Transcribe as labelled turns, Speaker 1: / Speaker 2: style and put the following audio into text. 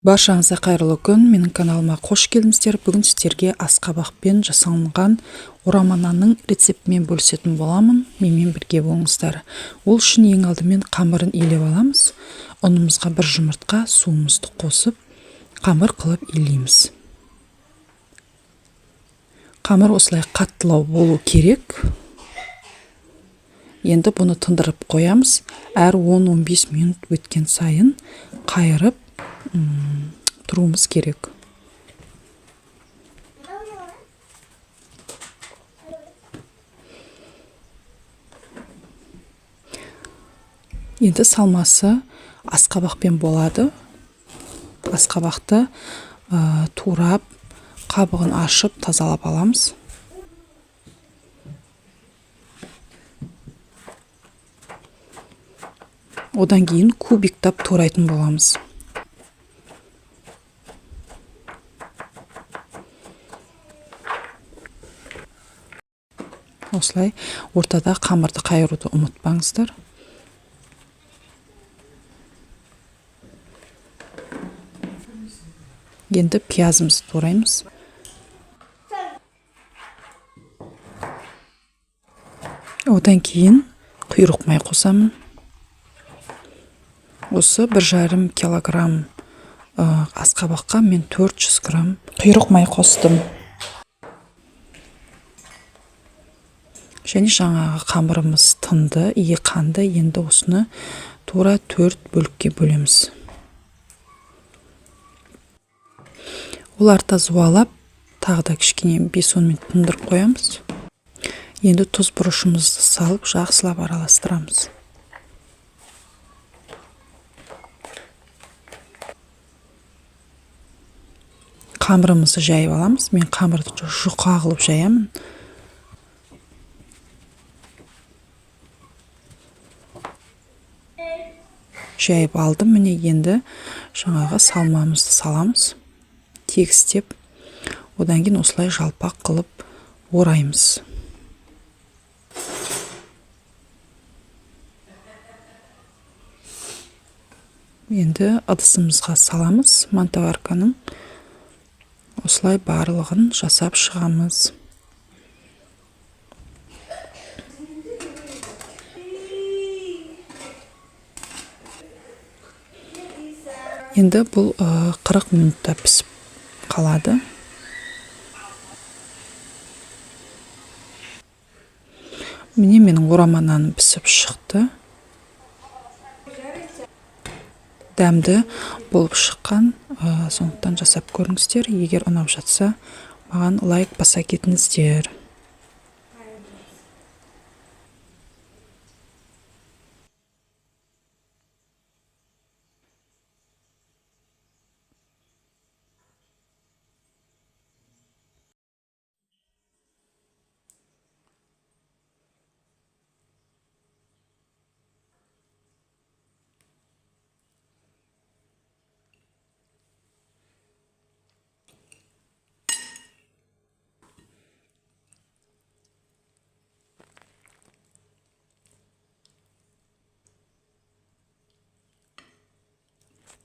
Speaker 1: Баршаңызға қайырлы күн. Менің каналыма қош келдіңіздер. Бүгін сіздерге асқабақпен жасалынған орама нанның рецептімен бөлісетін боламын. Менімен бірге болыңыздар. Ол үшін ең алдымен қамырын илеп аламыз. Ұнымызға бір жұмыртқа, суымызды қосып, қамыр қылып илейміз. Қамыр осылай қаттылау болу керек. Енді бұны тындырып қоямыз. Әр 10-15 минут өткен сайын қайырып тұруымыз керек. Енді салмасы асқабақпен болады. Асқабақты турап, қабығын ашып, тазалап аламыз. Одан кейін кубиктап турайтын боламыз. Осылай ортада қамырды қайыруды ұмытпаңыздар. Енді пиязымызды тураймыз. Одан кейін құйрық май қосамын. Осы 1,5 килограмм асқабаққа мен 400 грамм құйрық май қостым. Және жаңағы қамырымыз тынды, и қанды. Енді осыны тура 4 бөлікке бөлеміз. Оларды тазалап, тағы да кішкене 5-10 минут тындырып қоямыз. Енді тұз бұрышымызды салып, жақсылап араластырамыз. Қамырымызды жайып аламыз. Мен қамырды жұқа қылып жаямын. Жайып алдым. Міне енді жаңағы салмамызды саламыз. Тегістеп, одан кейін осылай жалпақ қылып ораймыз. Енді ыдысымызға саламыз мантоварканың. Осылай барлығын жасап шығамыз. Енді бұл 40 минутта пісіп қалады. Міне менің орама наным пісіп шықты. Дәмді болып шыққан, сондықтан жасап көріңіздер. Егер ұнап жатса, маған лайк баса кетіңіздер.